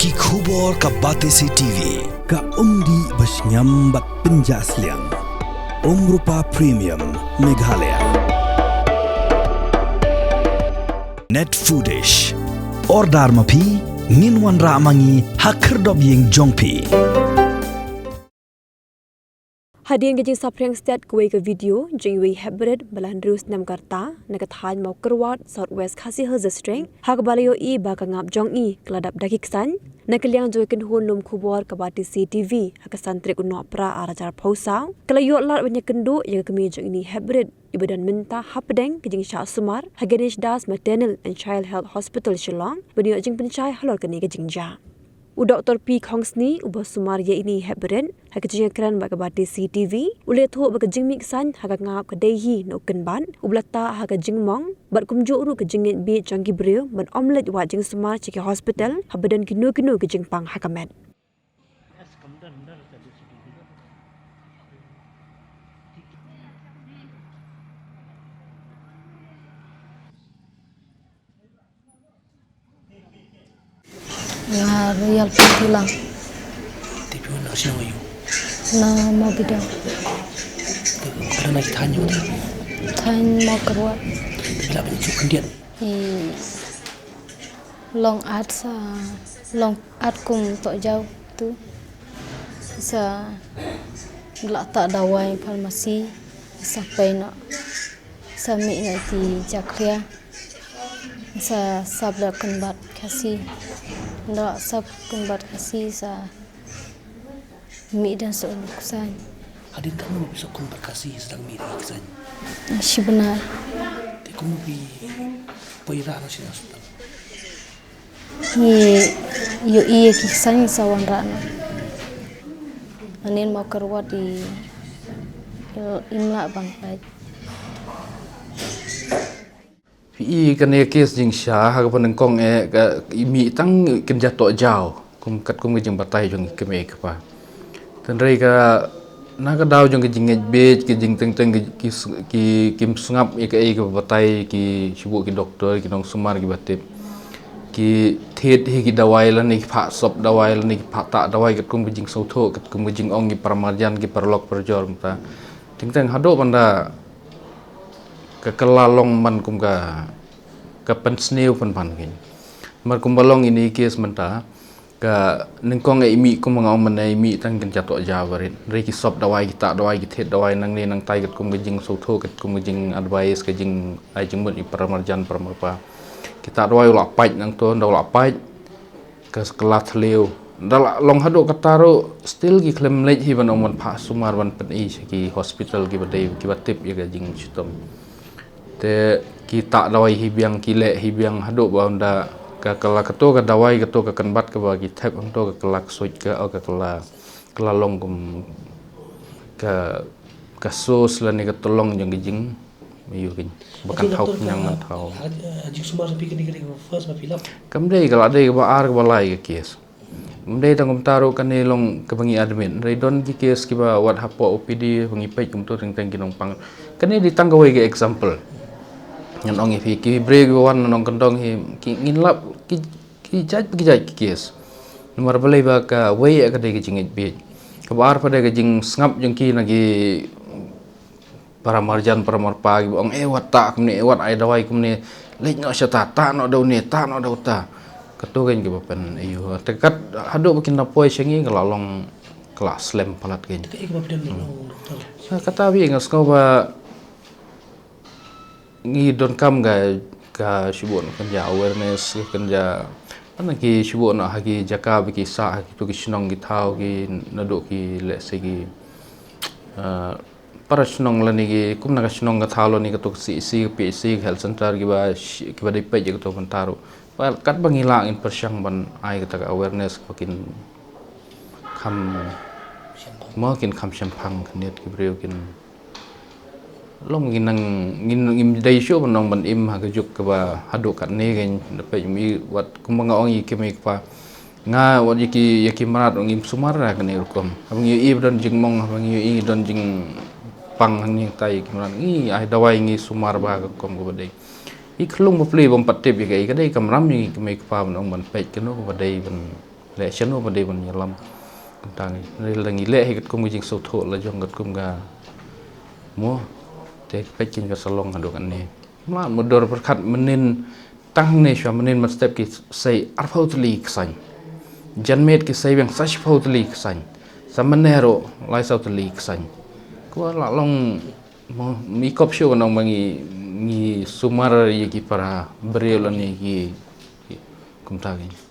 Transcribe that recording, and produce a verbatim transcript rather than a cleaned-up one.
Ki khubor ka Batesi T V. Ka umdih ba shngiam bad pynjah sliang. Umrupa Premium Meghalaya. Net Foodish. Order ma phi, ngin wanrah ma ngi ha khyrdop ïing jong phi. Hadien ka jingsaphriang stet kawei ka video jong iwei i hepbrit ba la hynriew snem ka rta na ka thaiñ Mawkyrwat, South West Khasi Hills District, ha kaba la ïohi ba ka ngap jong i ka la dap da ki ksain. Na ka liang jong ka kynhun lum khubor ka Batesi T V, ha ka san tarik u Nohprah ar hajar arphew saw, ka la ïoh lad ban ïakynduh ïa ka kmie jong ine i hepbrit iba don mynta hapdeng ka jingshah sumar ha Ganesh Das Maternal and Child Health Hospital Shillong, ban ïoh jingpynshai halor kane ka jingjia. U Doktor P Khongsni, uba sumar ïa ine i hepbrit, ha ka jingïakren bad ka Batesi T V, u la ïathuh ba ka jingmih ksain ha ka ngap ka dei hi na u kynbat uba la tah ha ka jingmong, bad kumjuh ruh ka jingngeit bieit jong ki briew ban ym leit wad jingsumar sha ki hospital haba don kino kino ki jingpang ha ka met. Nga Royal Pyntilang. Te phi wan na ka shnong aïu? Na Mawbidong. Te phi wan na ki thaiñ aïu te? Thaiñ Mawkyrwat. Te phi lah ban ïathuh khyndiat? I long at sa, long at kum tohjaw tu. Sa lah tah dawai pharmacy, sa pei noh. Sa mih noh ïa ki jakhlia. Sa sap da kynbat Khasi. Ynda sap kynbat Khasi sa mih da sa u ksain. Hadien katno phi sap kynbat Khasi sa dang mih da ki ksain? Shi bnai. Te kumno phi poi rah noh sha hospital? Ngi ïohi ïa ki ksain sa wanrah noh. Hangne Mawkyrwat i, i, im lah ban peit. Phi i kane ka case jingshah ha kaba nyngkong eh ka i mih tang kynja tohjaw. Kum katkum ka jingbatai jong i kmie i kpa. Hynrei ka na ka daw jong ka jingngeit bieit, ka jingteng teng ki, ki, ki, kim sngap ïa kaei kaba batai ki, shibun ki doktor, ki nongsumar kiba tip. Ki thied hi ki dawai lane ki phah sop dawai lane ki phah tah dawai katkum ka jingsngewthuh, katkum ka jingong ki paramarjan ki paralok parajor mynta. Teng teng haduh ban da ka kylla long ban kum ka, ka pynsniew pynban kein. Namar kumba long ine i case mynta, ka nyngkong eh i mih kumba nga ong mynne i mih tang kynja tohjaw barit. Hynrei ki sop dawai, ki tah dawai, ki thied dawai nangne nangtai katkum ka jingsngewthuh, katkum ka jingadvice, ka jingai jingmut ïa ki paramarjan paramarpa. Ki tah dawai u la pait nangto, ynda u la pait ka kylla thliew. Ynda la long haduh katta ruh still ki khlem leit hi ban ong ban phah sumar ban pyni sha ki hospital kiba dei kiba tip ïa ka jingshitom. Te ki tah dawai hi biang, ki leh hi biang haduh ba ynda ka kylla kato ka dawai, kato ka kynbat kaba ki thep hangto ka kylla ksuid ka, oh, ka kylla, kylla long kum ka, ka source lane ka tyllong jong ka jing, ïa ka jing ba kan thaw khñiang ban thaw. Kam dei, ka la dei kaba ar kaba lai ka case. Ym dei tang kumta ruh kane long kaba ngi admit. Hynrei don ki case kiba wat hapoh O P D ba ngi peit kumto teng teng ki nongpang. Kane dei tang kawei ka example. Ngan ong ïa phi ki briew kiba wan na nongkyndong hi ki ngin lap ki, ki jait pa ki jait ki case. Namar balei ba kawei eh ka dei ka jingngeit bieit. Kaba ar pat dei ka jingsngap jong ki na ki paramarjan paramarpa kiba ong, eh, wat tah kumne, eh, wat ai dawai kumne, leit noh shata, tah noh da une, tah noh da uta. Kato kein kiba pyn, aiyo, te kat haduh ba kin da poi sha ngi ka la long, ka la slem palat kein. Te kaei kaba phi don ban ong, Doktor? Ha, kata ba nga sngew ba ngi donkam ka, ka shibun kynja awareness, kynja, lane ki shibun ha ki jaka ba ki sah, ha kito ki shnong ki thaw ki, naduh ki, let's say ki, eh, para shnong lane ki, kum na ka shnong ka thaw lane kato ka C H C, ka P H C, ka health center kiba shi-, kiba dei peit ïa kato mynta ruh. Ba katba ngi lah ngin pyrshang ban ai kata ka awareness ba kin kham, mo kin kham shemphang khyndiat ki briew kin long ngin nang, ngin, ngim dei shuh ban ong ban im ha ka juk kaba haduh katne kein da peit mi wat kumba nga ong ïa ki mei kpa. Nga wat ïa ki, ïa ki mrad ong im sumar ha kane rukom. Haba ngi ïohi ba don jingmong, haba ngi ïohi don jingpang hangne tai ïa ki mrad. Ngi ai dawai ngi sumar ba ha ka rukom kaba dei. I khlung bapli bym pat tip ïa kaei ka dei kamram ïa ngi ki mei kpa ban ong ban peit kano kaba dei ban Leh shano ba dei ban ïalam. Kumta ngi, ngi leh hi katkum ka jingsngewthuh la jong katkum ka, mo, te peit kein ka sa long haduh katne. Mla mudor pyrkhat mynnin, tang ne shuwa mynnin mynstep ki sei arphew tylli ki saiñ. Janmiet ki sei biang sa shiphew tylli ki saiñ. Sa mynne ruh lai saw tylli ki saiñ. Ko la long, mo, mi kop shu ka nong ba ngi, ngi sumar ïa ki para briew lane ki, ki, kumta kein.